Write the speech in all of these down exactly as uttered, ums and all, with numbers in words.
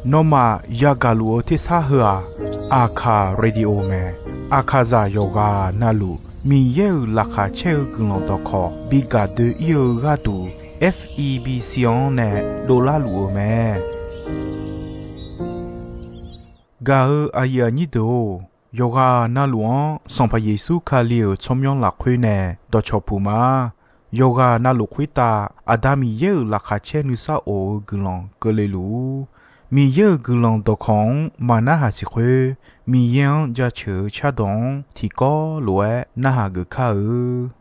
Nawmaf yagaq luf-eu tersar heu-aq, Aqkaq Radio mae. Aqkaqzaq yawqghaq navluf Miqyaer-euq laqkhaq caer-eu guiqlanq dawqkawq bi gaq doe-ir-eu gharduq, F E B C-anr nae dovlar luf-eu mae. Gaq-eu aqyuif aqnyir deuq-or, yawqghaq navluf-anr Sanqpaq Yeqsur Kali-euq tsawrmyanr lafkhoer nae dawqcawq puq ma. Yawqghaq navluf khoertav Aqda Miqyaer-euq laqkhaq caer nuisar of-eu guiqlanq keuvle luf-ur. Miqyaer-euq guiqlanq dawqkawq-anr maqnarhaq siq khoer, Miqyaer-anr jaceuq-eu cardawq-anr tiqkawv lof-aer narhaq geuf kar-eu.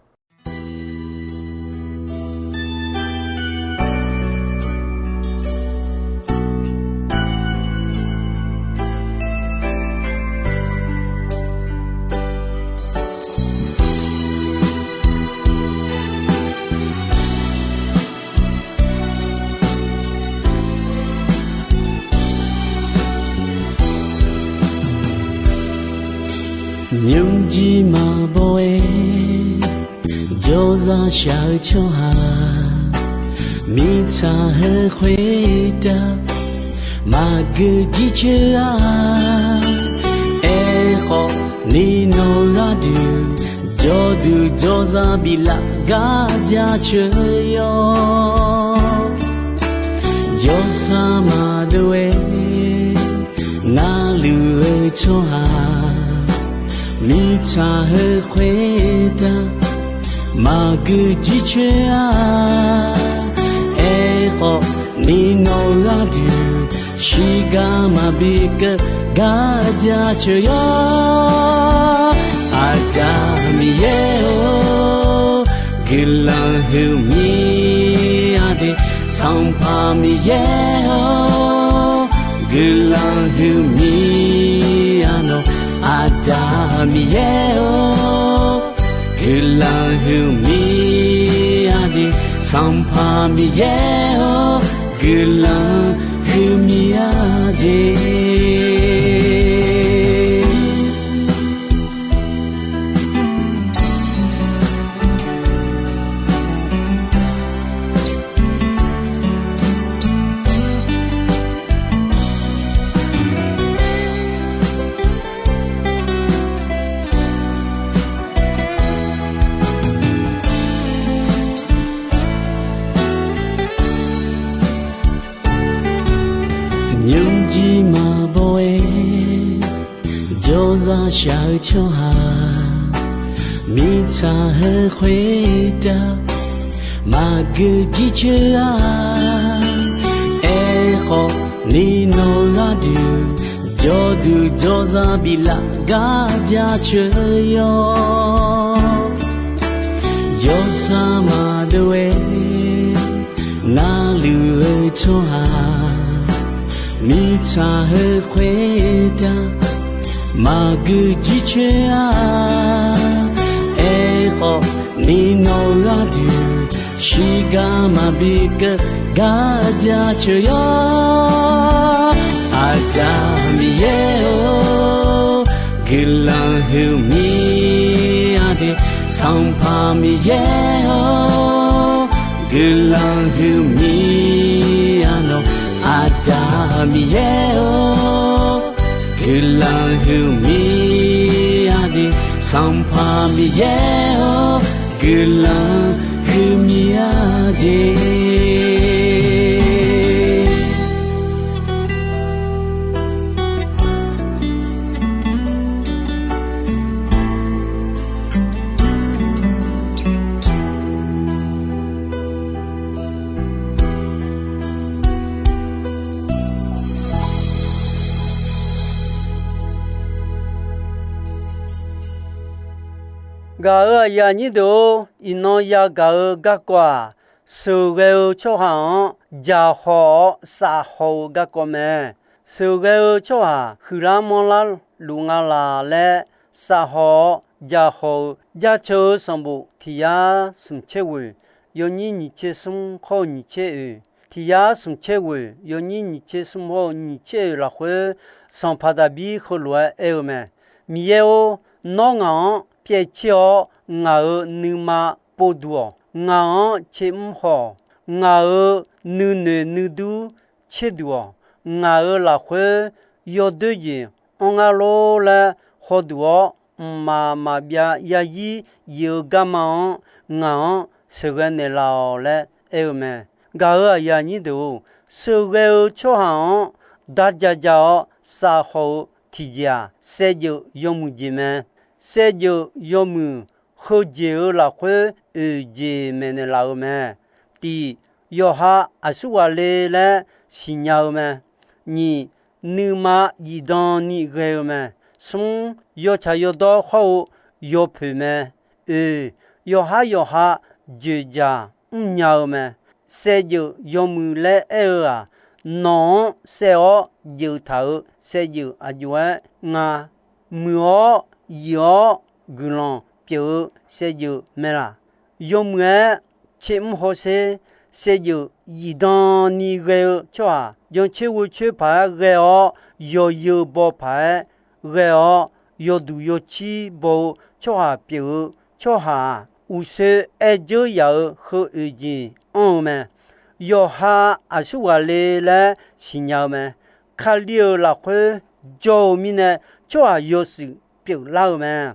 Nymrjir maqbaw-aer jawrzaq shaq-eu tsawrhaq, mirtsaq heu khoertav maqgeu jircoer-a. Aerkhawf, ni nawq gharduq jawrduq jawrzaq biflaf gar jaceuq yawr. Jawrsar maqdov-aer narluf-eu tsawrhaq, mirtsaq heu khoertav maqgeu jircoer-a. Aerkhawf, ni nawq gharduq shiqgar maqbi keuv gar jaceuq yawr. Aqda Miqyaer-or, guiqlanq huiqmir-a de. Sanqpaq Miqyaer-or, guiqlanq huiqmir-a nawq. Aqda Miqyaer-or, guiqlanq huiqmir-a de. Sanqpaq Miqyaer-or, guiqlanq huiqmir-a de. Nymrjir maqbaw-aer jawrzaq shaq-eu tsawrhaq, mirtsaq heu khoertav maqgeu jircoer-a. Aerkhawf, ni nawq gharduq jawrduq jawrzaq biflaf gar jaceuq yawr. Jawrsar maqdov-aer narluf-eu tsawrhaq, mirtsaq heu khoertav maqgeu jircoer-a. Aerkhawf, ni nawq gharduq shiqgar maqbi keuv gar jaceuq yawr. Aqda Miqyaer-or, guiqlanq huiqmir-a de. Sanqpaq Miqyaer-or, guiqlanq huiqmir-a nawq. Aqda Miqyaer-or, guiqlanq huiqmir-a de. Sanqpaq Miqyaer-or, guiqlanq huiqmir-a de. Gaq-euq aqyuif aqnyir deuq-or, iqnan yagaq-eu garkawv-aq, sheuqghae-eu tsawrhaq-anr jaqhaw-awr safhaw-eu garkawv mae. Sheuqghae-eu tsawrhaq huiqlar manrlar luf nga laq laer safhaw-awr jaqhaw-eu Jaceuq-eu sanqbof tiq yar smq tser ghoeq yawnyir nyiq tser smr hawr-eu nyiq tser oeq, tiq yar smq tser ghoeq yawnyir nyiq tser smr hawr-eu nyiq tser oeq lafkhoer, Sanqpaq Daqbir heulof-aer aer-eu mae. Miqyaer-or, nawr ngaq-anr pyaev tser-awr, ngaq-euq nuima povduq-awq. Ngaq-anr tser mr haw-awq. Ngaq-euq nuinoeq nuidur tserduq-awq. Ngaq-euq lafkhoer yawdoer jeq anr ngar lor laer hawduq-awr, mqmaq maqbyav yarzir yif-eu garma-anr ngaq-anr sheuqghae naeqlaf-awq laer aer-eu mae. Gaq-euq aqyuif aqnyir deuq-or, sheuqghae-eu tsawrhaq-anr darja ja-awr safhaw-eu tiqjeq-aq, saevdzeuf yawmuiq jeq mae. Saevdzeuf yawmuiq heujeq-euq lafkhoer oeq jeq maeqnaeq laf-eu mae. Tiq, yawqha aqsurghaq le laer siqnya-eu mae. Nyiq, nuima zifdan ni ghae-eu mae. Smr, yawtsaq yawdawr khawr-eu yawpoeq mae. Oeq, yawqhar yawqha dzoeqdzaq mrnya-eu mae. Saevdzeuf yawmuiq laer aer-eu-aq, nawq-anr saev-awr dzeuf taq-euq saevdzeuf aqjox-aer nga. Muiq-awr yif-awr guiqlanq pyeuf-eu saevdzeuf mae laq? Yawmuiq-aer tser mr hawsher. Saevdzeuf zifdan ni ghae-eu tsawrhaq, jancoer ghoecoer paq-aer ghae-awr, yawzeu baw paq-aer ghae-awr, yawduq yawcir baw-eu tsawrhaq pyeuf-eu tsawrhaq-aq, uqsoe aer dzeur yaf-eu heu oeq jeq anr-eu mae. Yawqha aqsurghaq le laer siqnya-eu mae. Kali-euq lafkhoer jawr-eu mirnae, tsawrhaq yawshuif pyeuflar-eu mae.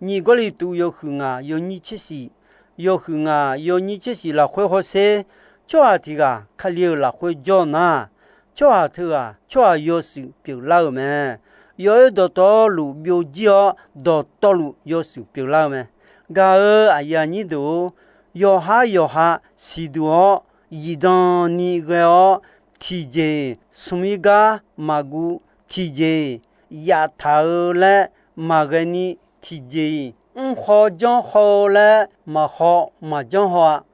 Nyiq Gawrliqtu yawhuiq ngaq yawnyir tser shif, yawhuiq ngaq yawnyir tser shif lafkhoer hawsher. Tsawrhaq tiq ghaq Kali-euq lafkhoer jawr-eu nar, tsawrhaq teughaq tsawrhaq yawshuif pyeuflar-euq mae. Yawoer dawqtawvluf byovjir-awr, dawqtawvluf yawshuif pyeuflar-eu mae. Gaq-euq aqyuif aqnyir deuq-or, yawqhar yawqha siqduq-awr, zifdan ni ghae-awr, tiqjeq-iq smq-ir gar maqguv, tiqjeq-iq yaftaq-eu laer maqghae ni, tiqjeq-iq mrkhaw janrkhaw-eu laer maqkhaw maqjanr haw-a.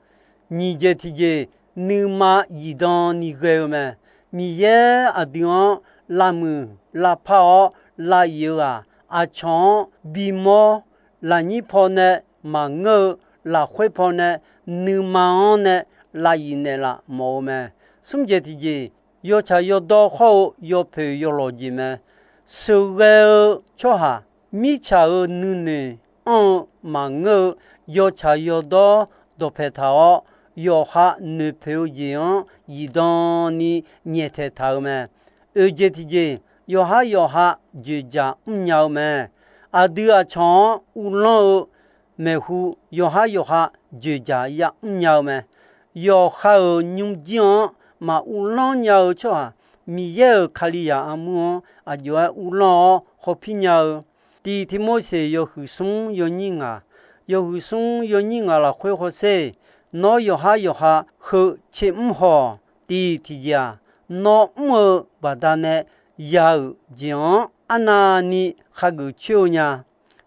Nyiq jeq tiqjeq, nuima zifdan ni ghae-eu mae. Miqyaer aqdui-anr lavmuiq lavpar-awr lav-iq-eu-aq, aqcawq-anr bimawr, lafnyir pawnae maqngeur-eu, lafkhoer pawnae nuima-anr nae lav-iq naeqlaf mawf-eu mae. Smr jeq tiqjeq, yawtsaq yawdawr khawr-eu yawpoeq yawlawq jeq mae. Sheuqghae-eu tsawrhaq, mirtsaq-euq nuinoeq anr-eu maqngeur-eu, yawtsaq yawdawr dawqpaeq taq-awr, yawqha noeqpoeq-eu jeq-anr zifdan ni nyaeftaeq taq-eu mae. Oeq jeq tiqjeq, yawqhar yawqha dzoeqdzaq mrnya-eu mae. Aqdui aqcawq-anr uvlanr-eu maeqhu, yawqhar yawqha dzoeqdzaq yamr nya-eu mae. Yawqha-euq nymrjir-anr maq uvlanr nya-eu tsawrhaq, Miqyaer-euq Kalizaq armur-anr aqjox-aer uvlanr-awr hawpir nya-eu. Tiq Tiqmorseq yawhuiq smr yawnyir ngaq, yawhuiq smr yawnyir ngaq lafkhoer hawsher. Nawr yawqhar yawqha heu tser mr haw-awq. Tiq tiqjeq-aq, nawr mr-eu baqdanae ya-euq jeq-anr arnavni khageuf coer-eu nya.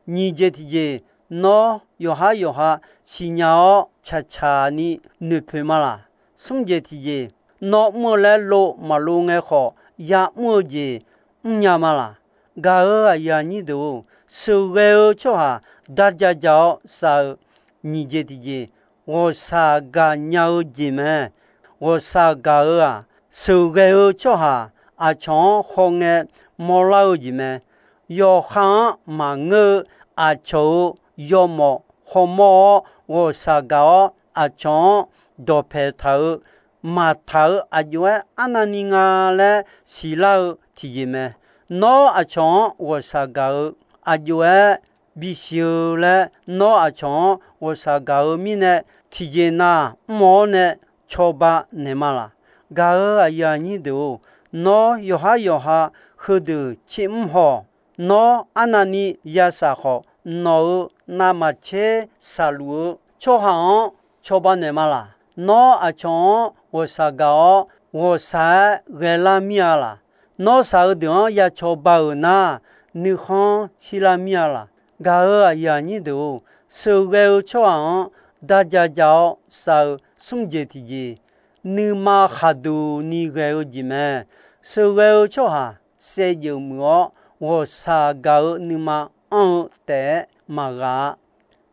Nyiq jeq tiqjeq, nawr yawqhar yawqha siqnya-awr tsaqtsaq ni noeqpoeq ma laq? Smr jeq tiqjeq, nawr mr-eu laer lov maqlov ngae khawf, yamr-eu jeq mrnya ma laq? Gaq-euq aqyuif aqnyir deuq-or, sheuqghae-eu tsawrhaq darja ja-awr sav-eu. Nyiq jeq tiqjeq, ghawqshaq gaqnya-eu jeq mae. Ghawqshaq gaq-eu-aq, sheuqghae-eu tsawrhaq aqcawq-anr hawngae mawrlar-eu jeq mae. Yawqha-anr maqngeur-eu aqcawq-euq yawmawf hawmawr-awr ghawqshaq gaq-awr aqcawq-anr dawqpaeq taq-eu maqtaq-eu aqjox-aer arnavni nga laer siqlar-eu tiqjeq mae. Nawr aqcawq-anr ghawqshaq gaq-eu aqjox-aer bisiq-eu laer nawr aqcawq-anr ghawqshaq gaq-eu mirnae, tiqjeq nav mr-awr nae cawba naeq ma laq? Gaq-euq aqyuif aqnyir deuq-or, nawr yawqhar yawqha heudeuq tser mr haw-awq. Nawr arnavni yashaq khawf, nawq-euq navmaqtser shaqluf-eu tsawrhaq-anr cawba naeq ma laq? Nawr aqcawq-anr ghawqshaq gaq-awr ghawqshaq-aer ghaelar mir-a laq? Nawr shaq-eu deuq-anr ya cawba-euq nar, nuikhanr shirlar mir-a laq? Gaq-euq aqyuif aqnyir deuq-or, sheuqghae-eu tsawrhaq-anr darja ja-awr sav-eu smr jeq tiqjeq, nuima khaqduq ni ghae-eu jeq mae. Sheuqghae-eu tsawrhaq saevdzeuf muiq-awr, ghawqshaq gaq-eu nuima anr-eu taef-aer maqghaq-a.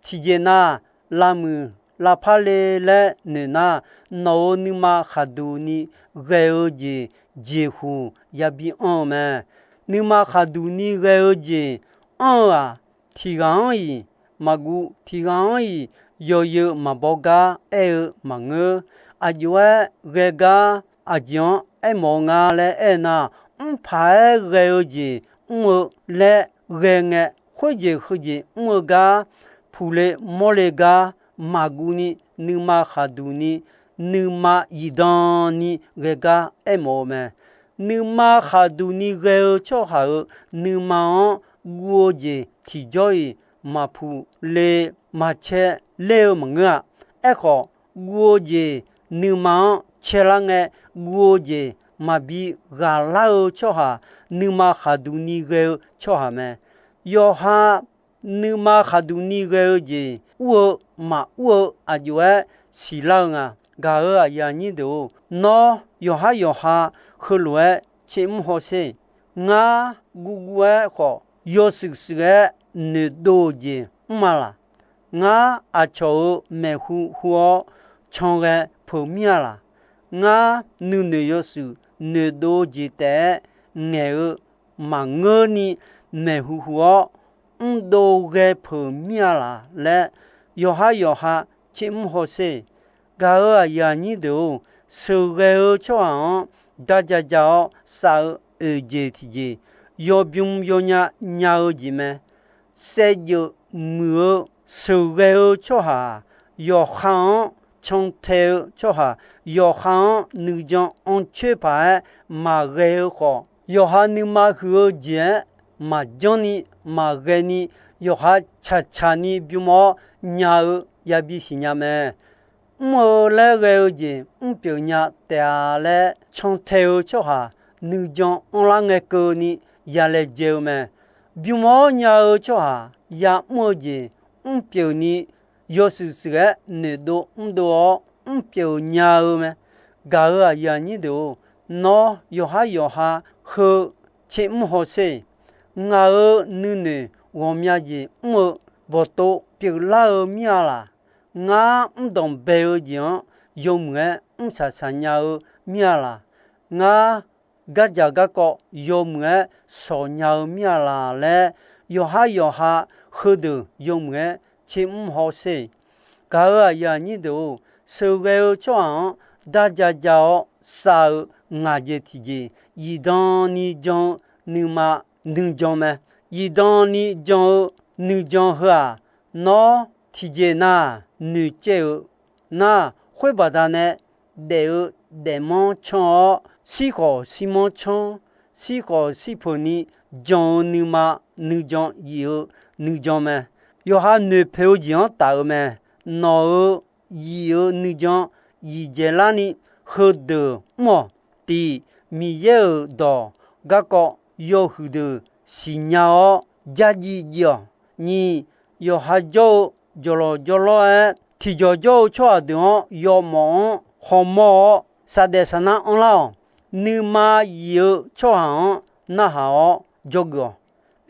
Tiqjeq nav, lavmuiq lavpar le laer noeq nar, nawq-euq nuima khaqduq ni ghae-eu jeq jeqhuq yabi anr-eu mae. Nuima khaqduq ni ghae-eu jeq anr-eu-aq, tiq ghaq-anr-iq maqguv, tiq ghaq-anr-iq yawzeu maqbaw gar aer-eu maqngeur. Aqjox-aer ghae gar aqjeq-anr aermawf-eu nga laer aernar, mrpaq-aer ghae-eu jeq mr-eu laer ghae ngae, khoerjeq heujeq mr-eu gar, puqle mawrle gar, maqguv ni, nuima khaqduq ni, nuima zifdan ni ghae gar aermawf-eu mae. Nuima khaqduq ni ghae-eu tsawrhaq-euq nuima-anr guv-eu jeq tiqjawr-iq maqpuq le maqcae ler-eu maqngeur-a. Aerkhawf, guv-eu jeq nuima-anr caelar ngae, guv-eu jeq maqbi ghaqlar-eu tsawrhaq, nuima khaqduq ni ghae-eu tsawrhaq mae. Yawqha nuima khaqduq ni ghae-eu jeq ur-eu maqur-eu aqjox-aer siqlar-eu nga. Gaq-euq aqyuif aqnyir deuq-or, nawr yawqhar yawqha heulof-aer tsermr hawsher. Ngar guvguv-aer khawf, yawshuif shuif-aer noeqdov-eu jeq mr-a laq? Ngar aqcawq-euq maeqhu hu-awr canghae peuq mir-a laq? Ngar nuinoeq yawshuif noeqdov-eu jeq taef-aer ngaeq-eu maqngeurni maeqhu hu-awr mrdov ghae peuq mir-a laq laer, yawqhar yawqha tsermr hawsher. Gaq-euq aqyuif aqnyir deuq-or, sheuqghae-eu tsawrhaq-anr darja ja-awr saf-eu oeq jeq tiqjeq, yawbym yawnya nya-eu jeq mae. Saevdzeuf muiq-eu sheuqghae-eu tsawrhaq-aq, yawqha-anr cantae-eu tsawrhaq, yawqha-anr nuijan anrcoer paq-aer maqghae-eu khawf, yawqha nuima huiq-eu jeq-aer maqjanr ni maqghae ni, yawqha tsaqtsaq ni bym-awr nya-eu yabi siqnya mae. Mr-eu laer ghae-eu jeq mrpyeuf nya taef-a laer cantae-eu tsawrhaq, nuijan anrlar ngae keuvni yalaejae-eu mae. Bym-awr nya-eu tsawrhaq ya'mr-eu jeq mrpyeuf ni yawshuif shuif-aer noeqdov mrdov-awr mrpyeuf nya-eu mae. Gaq-euq aqyuif aqnyir deuq-or, nawr yawqhar yawqha heu tsermr hawsher. Ngaq-euq nuinoeq ghawqmya jeq mr-eu bawqtov pyeuflar-eu mir-a laq? Ngar mrdanq bae-eu jeq-anr yawmuiq-aer mrsaq saq nya-eu mir-a laq? Ngar gardzaq garkawv yawmuiq-aer shawq nya-eu mir-a laq laer, yawqhar yawqha heudeuq yawmuiq-aer tsermr hawsher. Gaq-euq aqyuif aqnyir deuq-or, sheuqghae-eu tsawrhaq-anr darja ja-awr saf-eu ngaq jeq tiqjeq, zifdan ni jan-eu nuima nuijan mae. Zifdan ni jan-eu nuijan heu-aq, nawr tiqjeq nar noeqcaev-eu nar, khoer baqdanae daef-eu daefmanr canr-awr, shirkhawf shirmanr canr, shirkhawf shirpeuq ni jan-eu nuima nuijan yif-eu nuijan mae. Yawqha noeqpoeq-eu jeq-anr taf-eu mae. Nawq-euq yif-eu nuijan yif dzaeqlar ni heudeuq mr-awq. Tiq, Miqyaer-euq dawq garkawv yawhuiq deuq siqnya-awr, dzardziv dziv-awq. Nyiq, yawqha jawr-eu jawqlawq jawrlawr-aer tiqjawq jawr-eu tsawrhaq deuq-anr yawmawf-anr hawmawr-awr, saqdaef saqnar anrlar-awq. Nuima yif-eu tsawrhaq-anr narhaq-awr dzawgeuf-awq.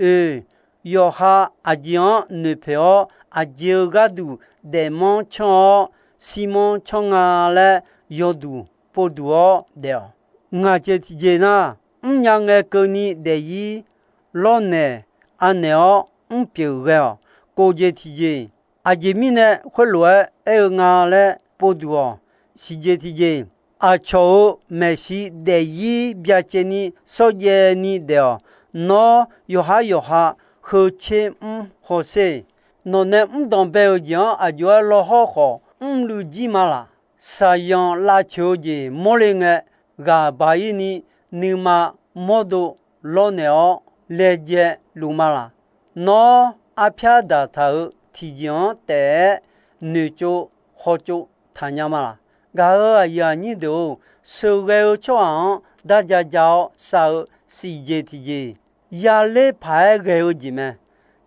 Oe, yawqha aqjeq-anr noeqpoeq-awr, aqjeq-eu gharduq daefmanr canr-awr, shirmanr canr nga laer yawduq povduq-awr daef-awq. Ngaq jeq tiqjeq nar, mrnya ngae keuvni daefzir lawrnaeq anaeq-awr mrpyeuf ghae-awq. Kov jeq tiqjeq, aqjeq mirnae khoerlof-aer aer-eu nga laer povduq-awq. Siqjeq tiqjeq, aqcawq-euq maeqshi daefzir byacaevni shawrjaevni daef-awq. Nawr yawqhar yawqha heu tser mr hawsher. Nawqnae mrdanq bae-euq jeq-anr aqjox-aer lawhawr khawf mrluiv jir ma laq? Shaqzanq lavcoeq-eu jeq mawrle ngae, ghaq baq-ir ni nuima mawrdo lawrnaeq-awr laejae luf ma laq? Nawr arpyar daqtaq-euq tiqjeq-anr taef-aer noeqtsov hawtsov taqnya ma laq? Gaq-euq aqyuif aqnyir deuq-or, sheuqghae-eu tsawrhaq-anr darja ja-awr sav-eu siqjeq tiqjeq, yaler paq-aer ghae-eu jeq mae.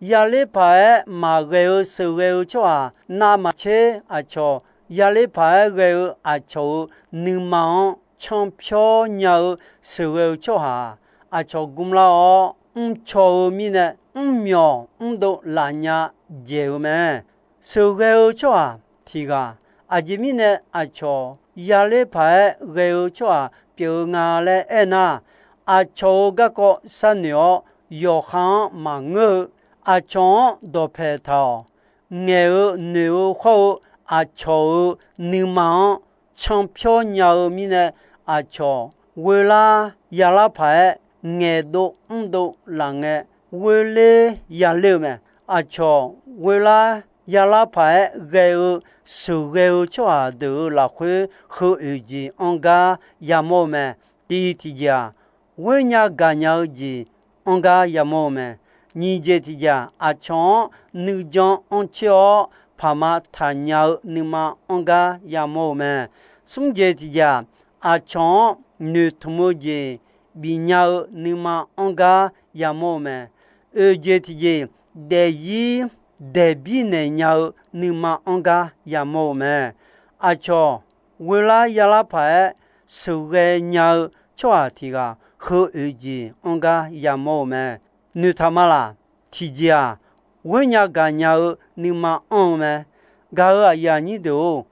Yaler paq-aer maqghae-eu sheuqghae-eu tsawrhaq navmaqtser aqcawq yaler paq-aer ghae-eu aqcawq-euq nuima-anr canpyawr nya-eu sheuqghae-eu tsawrhaq-aq, aqcawq gmlar-awr mrcaw-eu mirnae, mrmyawq mrdov lafnya dzaeq-eu mae. Sheuqghae-eu tsawrhaq tiq ghaq, aqjeq mirnae aqcawq yaler paq-aer ghae-eu tsawrhaq pyeuf-eu nga laer aernar, aqcawq-euq garkawv sharnoeq-awr yawqha-anr maqngeur-eu, aqcawq-anr dawqpaeq taq-awq. Ngaeq-eu noeq-eu hawr-eu aqcawq-euq nuima-anr canpyawr nya-eu mirnae, aqcawq ghoelar yalar paq-aer ngaeqdov mrdov laf ngae, ghoeler yaler-eu mae. Aqcawq ghoelar yalar paq-aer ghae-eu sheuqghae-eu tsawrhaq deuq-euq lafkhoer heu oeq jeq anr gar yamawr-eu mae. Tiq tiqjeq-aq, ghoernya gaqnya-eu jeq anr gar yamawr-eu mae. Nyiq jeq tiqjeq-aq, aqcawq-anr nuijan anr coer-awr paqma taqnya-eu nuima anr gar yamawr-eu mae. Smr jeq tiqjeq-aq, aqcawq-anr noeqtmq-eu jeq bifnya-eu nuima anr gar yamawr-eu mae. Oeq jeq tiqjeq, daefzir daefbir naeq nya-eu nuima anr gar yamawr-eu mae. Aqcawq ghoelar yalar paq-aer sheuqghae nya-eu tsawrhaq tiq ghaq heu oeq jeq anr gar yamawr-eu mae. Noeqtaq ma laq? Tiqjeq-aq, ghoernya gaqnya-eu nuima anr-eu mae. Gaq-euq aqyuif aqnyir deuq-or,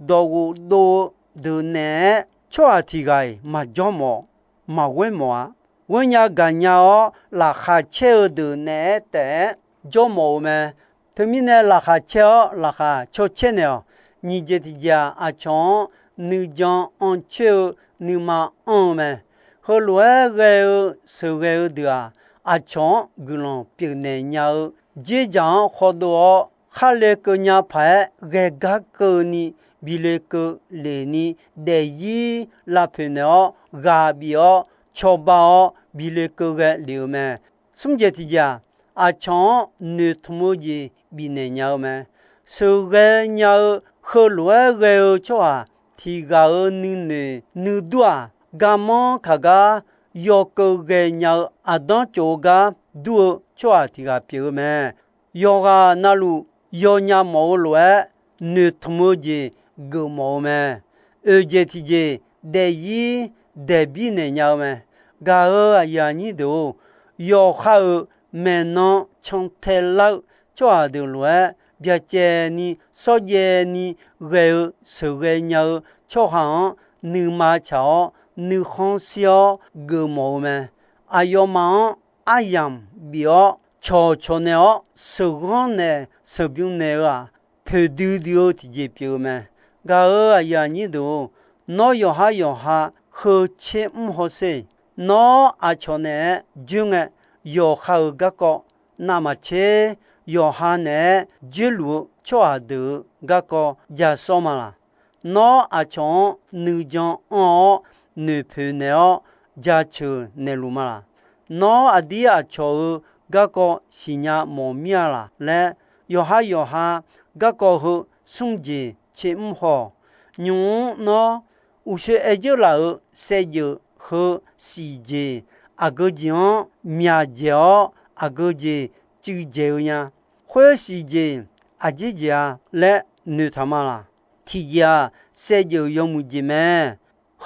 dawqghof dov-eu deuq naeq-aer tsawrhaq tiq ghaq-iq maqjawr mawf, maqghoer mawf-a. Ghoernya gaqnya-awr laqkhaq caer-eu deuq naeq-aer taef-aer jawr mawf-eu mae. Teumirnae laqkhaq caer-awr laqkhaq caw caer naeq-awq. Nyiq jeq tiqjeq-aq, aqcawq-anr nuijan anr coer-eu nuima anr-eu mae. Heulof-aer ghae-eu sheuqghae-eu deuq-aq, aqcawq-anr guiqlanq pyeufnaeq nya-eu dzerdzaq-anr khawdov-awr, khar le keuv nya paq-aer ghae gar keuvni bi le keuv lef ni, daefzir lavpoeq naeq-awr ghaq bif-awr cawba-awr bi le keuv ghae lef-eu mae. Smr jeq tiqjeq-aq, aqcawq-anr noeqtmq-eu jeq bifnaeq nya-eu mae. Sheuqghae nya-eu heulof-aer ghae-eu tsawrhaq tiq ghaq-euq nuinoeq nuidur-aq, garmanr kaq gar yawkeuv ghaenya-eu aqdanr tsof-eu gar dur-eu tsawrhaq tiq ghaq pyeuf-eu mae. Yawqghaq na luf yawnya mawf-eu lof-aer noeqtmq-eu jeq geufmawf-eu mae. Oeq jeq tiqjeq, daefzir daefbir naeq nya-eu mae. Gaq-euq aqyuif aqnyir deuq-or, yawqha-euq maeqnan cantae lar-eu tsawrhaq deuq lof-aer byacaevni shawrjaev ni ghae-eu sheuqghae nya-eu tsawrhaq-anr nuima tsaq-awr nuikhanr shir-awr geufmawf-eu mae. Aqyawfmaf-anr aryamq bif-awr cawqcawq naeq-awr sheuqghanr naeq sheuqbymr naeq-eu-aq, poeqdui dui-eu tiqjeq pyeuf-eu mae. Gaq-euq aqyuif aqnyir deuq-or, nawr yawqhar yawqha heu tser mr hawsher. Nawr aqcawq naeq-aer joer ngae, yawqha-euq garkawv navmaqtser yawqha naeq-aer joerluf-eu tsawrhaq deuq-euq garkawv ja sawr ma laq? Nawr aqcawq-anr nuijan anr-awr noeqpoeq naeq-awr jaceuq naeqluf ma laq? Nawr aqdir aqcawq-euq garkawv siqnya mawf mir-a laq laer, yawqhar yawqha garkawv heu smr jeq tser mr haw-awq. Nymq-mr nawr uqshoe aer dzeur laf-euq saevdzeuf heu siqjeq aqgeu jeq-anr myaqdzaeq-awr aqgeu jeq cuivdzaeq-eu nya. Khoer siqjeq aqjeq jeq-a laer noeqtaq ma laq? Tiqjeq-aq, saevdzeuf yawmuiq jeq mae.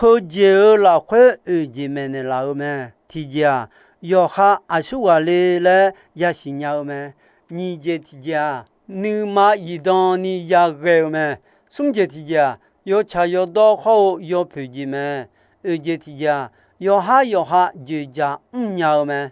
Heujeq-euq lafkhoer oeq jeq maeqnaeq laf-eu mae. Tiqjeq-aq, yawqha aqsurghaq le laer yasiq nya-eu mae. Nyiq jeq tiqjeq-aq, nuima zifdan ni yaghae-eu mae. Smr jeq tiqjeq-aq, yawtsaq yawdawr hawr-eu yawpoeq jeq mae. Oeq jeq tiqjeq-aq, yawqhar yawqha dzoeqdzaq mrnya-eu mae.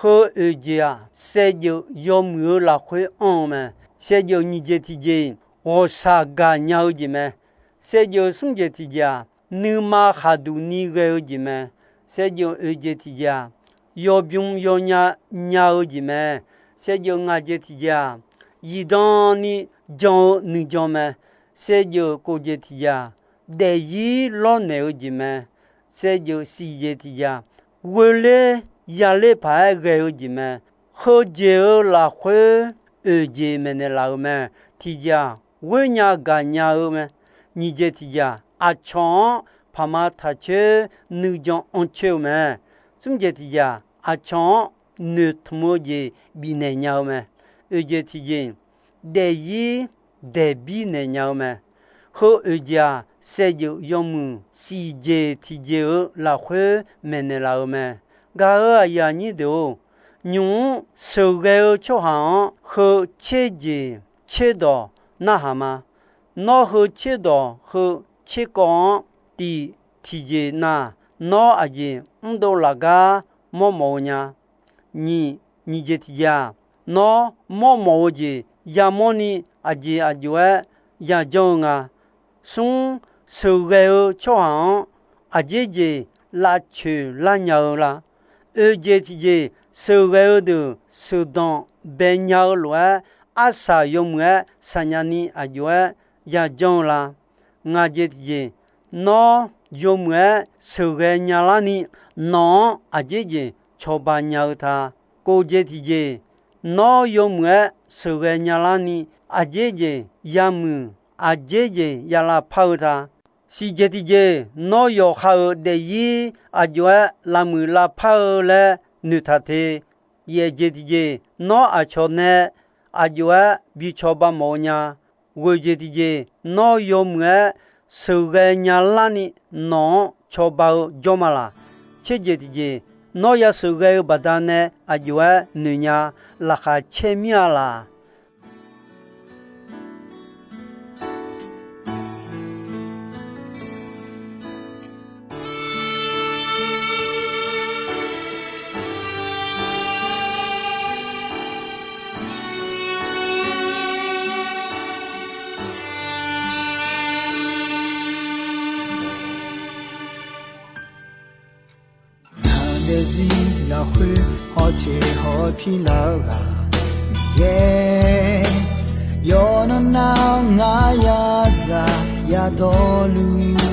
Heu oeq jeq-aq, saevdzeuf yawmuiq-eu lafkhoer anr-eu mae. Saevdzeuf nyiq jeq tiqjeq, ghawqshaq gaqnya-eu jeq mae. Saevdzeuf smr jeq tiqjeq-aq, nuima khaqduq ni ghae-eu jeq mae. Saevdzeuf oeq jeq tiqjeq-aq, yawbym yawnya nya-eu jeq mae. Saevdzeuf ngaq jeq tiqjeq-aq, zifdan ni jan-eu nuijan mae. Saevdzeuf kof jeq tiqjeq-aq, daefzir lawrnaeq-eu jeq mae. Saevdzeuf siq jeq tiqjeq-aq, ghoeler yaler paq-aer ghae-eu jeq mae. Heujeq-euq lafkhoer oeq jeq maeqnaeq laf-euq mae. Tiqjeq-aq, ghoernya gaqnya-eu mae. Nyiq jeq tiqjeq-aq, aqcawq-anr paqma taqcoer nuijan anrcoer-eu mae. Smr jeq tiqjeq-aq, aqcawq-anr noeqtmq-eu jeq bifnaeq nya-eu mae. Oeq jeq tiqjeq, daefzir daefbir naeq nya-eu mae. Heu oeq jeq-aq, saevdzeuf yawmuiq siq jeq tiqjeq-euq lafkhoer maeqnaeq laf-eu mae. Gaq-euq aqyuif aqnyir deuq-or, nymq-mr sheuqghae-eu tsawrhaq-anr heu tser jeq tser dawq narhaq ma. Nawr heu tser dawq heu tser kawv-anr tif tiqjeq nav, nawr aqjeq mrdov laf gar mawrmawf-eu nya. Nyiq, nyiq jeq tiqjeq-aq, nawr mawrmawf-eu jeq yamawrni aqjeq aqjox-aer yajanr-eu nga. Smr, sheuqghae-eu tsawrhaq-anr aqjeq jeq lavcoeq lar nya-eu la? Oeq jeq tiqjeq, sheuqghae-eu deuq sheuqdanq bae nya-eu lof-aer, arsaq yawmuiq-aer shaqnya ni aqjox-aer yajanr-eu la? Ngaq jeq tiqjeq, nawr yawmuiq-aer sheuqghae nyalar ni, nawq-anr aqjeq jeq cawba nya-eu ta? Kov jeq tiqjeq, nawr yawmuiq-aer sheuqghae nyalar ni, aqjeq jeq yamuiq, aqjeq jeq yalavpar-eu ta? Siqjeq tiqjeq, nawr yawqha-euq daefzir aqjox-aer lavmuiq lavpar-eu laer noeqtaq te. Yaeq jeq tiqjeq, nawr aqcawq nae aqjox-aer bi cawba mawf-eu nya. Ghoeq jeq tiqjeq, nawr yawmuiq-aer sheuqghae nyalar ni, nawq-anr cawba-eu jawr ma laq? Tser jeq tiqjeq, nawr ya sheuqghae-eu baqdanae aqjox-aer noeqnya laqkhaq caer mir-a laq? Ngaq daefzir lafkhoer hawteq hawpir lar-eu ghaq Miqyaer, yawqnan nar ngar yadzaq yadawrluf,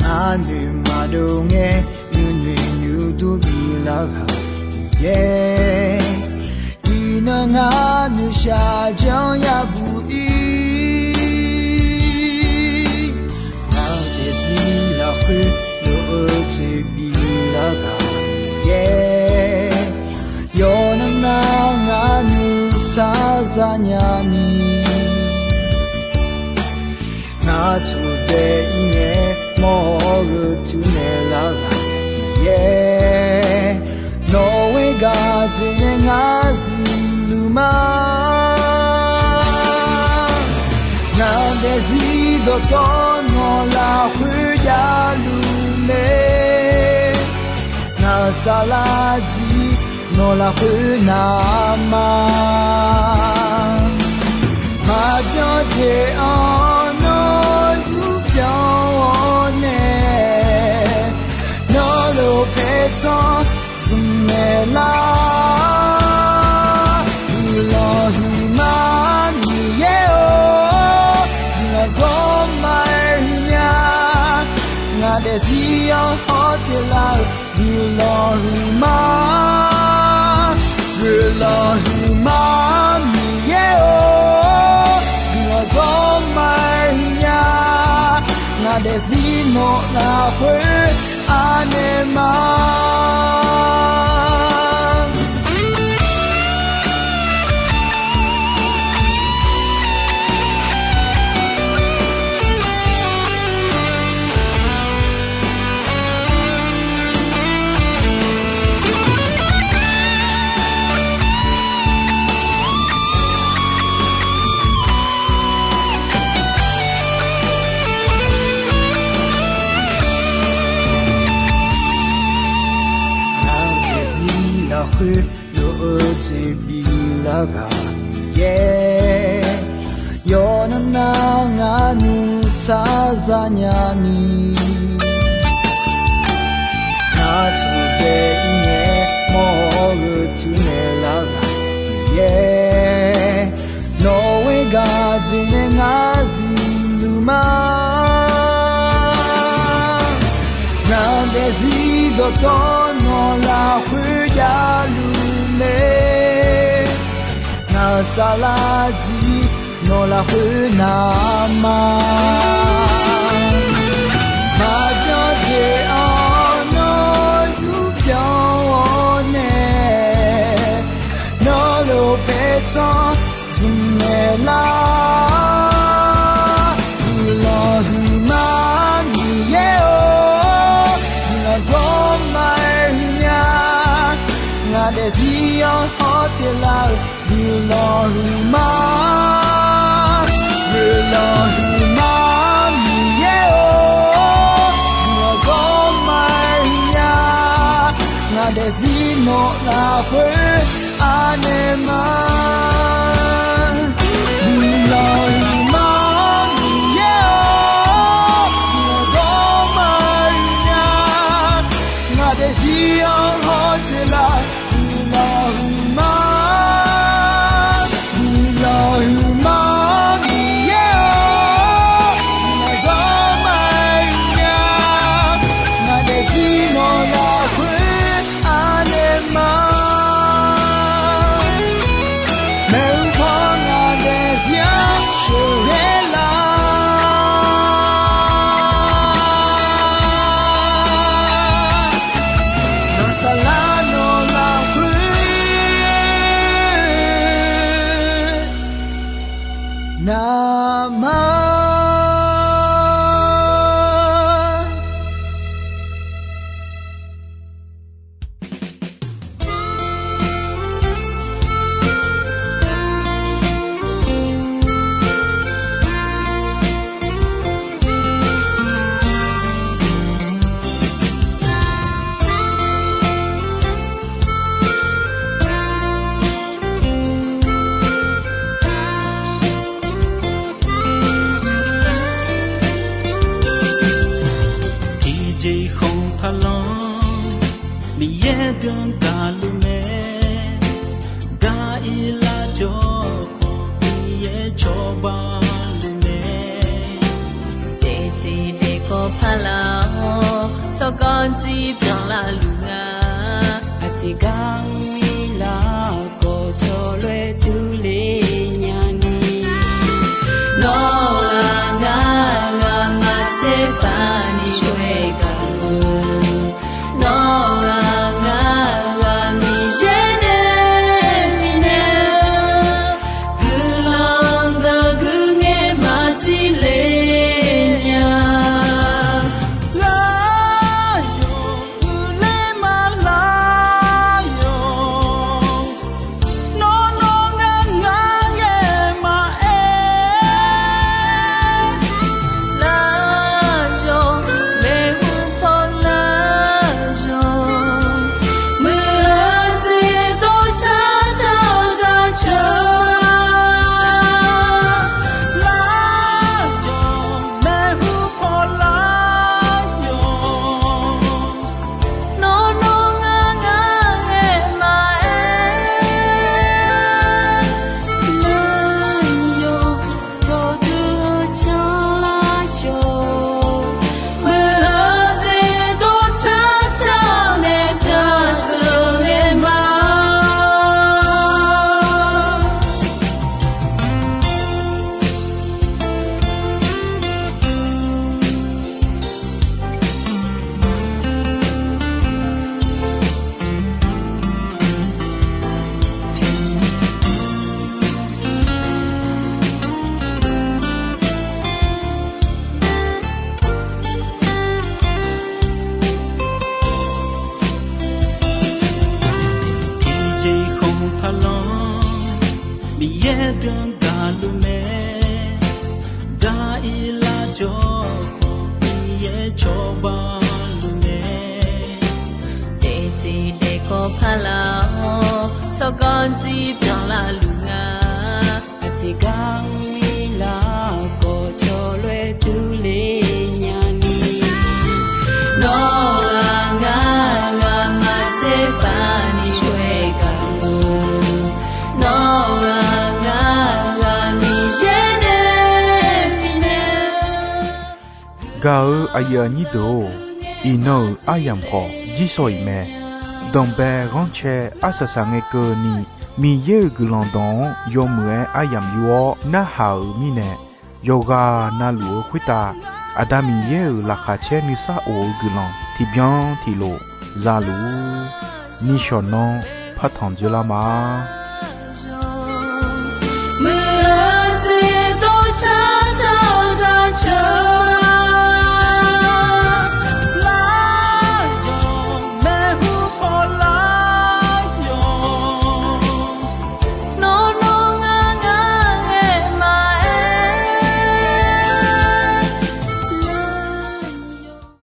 ngar noeqmaqdov ngae nuinoeq nuidur bilar ghaq Miqyaer, iqnan ngar noeqshaq janr yabuq ir. Ngaq daefzir lafkhoer lof-eu toeqbif lar ghaq Miqyaer, yawqnan nar ngar nuisar zanya ni, ngar tsofdzae ir ngae mawr-eu tuirnaeq lar ghaq Miqyaer, nawq-eu gaq dzoeqnae ngar zifluf ma. Ngaq daefzir dawqtawv nawq lafkhoer javluf mae. Ngaq saflarjir nawq lafkhoer navma, maqbyan jeq-anr nawr zmrbyan-awr nae, nawr lof paertsanr zmqmaeq lar. Guiqlanq huiqma Miqyaer-or, guiqlanq zawrma-aer huiqnya. Ngaq daefzir-anr hawteq lar-euq guiqlanq huiqma, guiqlanq huiqma Miqyaer-or, guiqlanq zawrma-aer huiqnya. Ngaq daefzir nawq lafkhoer anaeq ma. Ngaq daefzir lafkhoer lof-eu toeqbif lar ghaq Miqyaer, yawqnan nar ngar nuisar zanya ni, ngar tsofdzae ir ngae mawr-eu tuirnaeq lar ghaq Miqyaer, nawq-eu gaq dzoeqnae ngar zifluf ma. Ngaq daefzir dawqtawv nawq lafkhoer javluf mae. Ngaq saflarjir nawq lafkhoer navma, maqbyan jeq-anr nawr zmrbyan-awr nae, nawr lof paertsanr zmqmaeq lar. Guiqlanq huiqma Miqyaer-or, guiqlanq zawrma-aer huiqnya. Ngaq daefzir-anr hawteq lar-euq guiqlanq huiqma, guiqlanq huiqma Miqyaer-or, guiqlanq zawrma-aer huiqnya. Ngaq daefzir nawq lafkhoer anaeq ma. Guiqlanq huiqma Miqyaer-or, guiqlanq zawrma Arlanr, Miqyaer dm gaqluf mae, gar ir lar jawr khawf Miqyaer cawba luf mae. Daefteq daefkawv paq laf-awr, tsawrganr dzir byanlar luf nga. Aqjeq gar ir lar khawf cawloer durler nyani. Nawr-aq ngar, ngamaf tserpav ni coer gaqluf. Nawr-aq ngar, ngamaf Miqyaer nae bifnaeq-eu guiqlanq deuq guiqngaer maqtip le nya. Lar yawq, uiqler ma lar yawq. Nawr nawr ngar ngar ghae maqaer. Lar yawq, maeqhu paw lar yawq. Muiq-eu jeq dawrcar car daqceuq. Lar yawq, maeqhu paw lar yawq. Nawr nawr ngar ngar ghae maqaer. Lar yawq, dawqdui-eu canlar yawq. Muiq-eu jeq dawrcar car nae daqceuq ghae ma. Tiqjeq khanq taqlanr, Miqyaer dm gaqluf mae. Gar ir lar jawr khawf Miqyaer cawba luf mae. Daefteq daefkawv paq laf-awr, tsawrganr dzir byanlar luf nga. Aqjeq gar ir lar khawf cawloer durler nyani. Nawr-aq ngar, ngamaf tserpav ni coer gaqluf. Nawr-aq ngar, ngamaf Miqyaer nae bifnaeq-eu Gaq-eu aqyuif aqnyir deuq-or, iqnan-euq aryamq khawf jirshaw-iq mae. Danqbae ghanrcae arsaq saq ngae keuvni, Miqyaer-euq guiqlanq dawq-anr yawmuiq-aer aryamq yur-awr narhaq-euq mirnae, yawqghaq navluf-eu khoertav Aqda Miqyaer-euq laqkhaq caer nuisar of-eu guiqlanq tiqbyan tiqlof za luf-ur. Nishawq nanr partanq dzoerlar ma.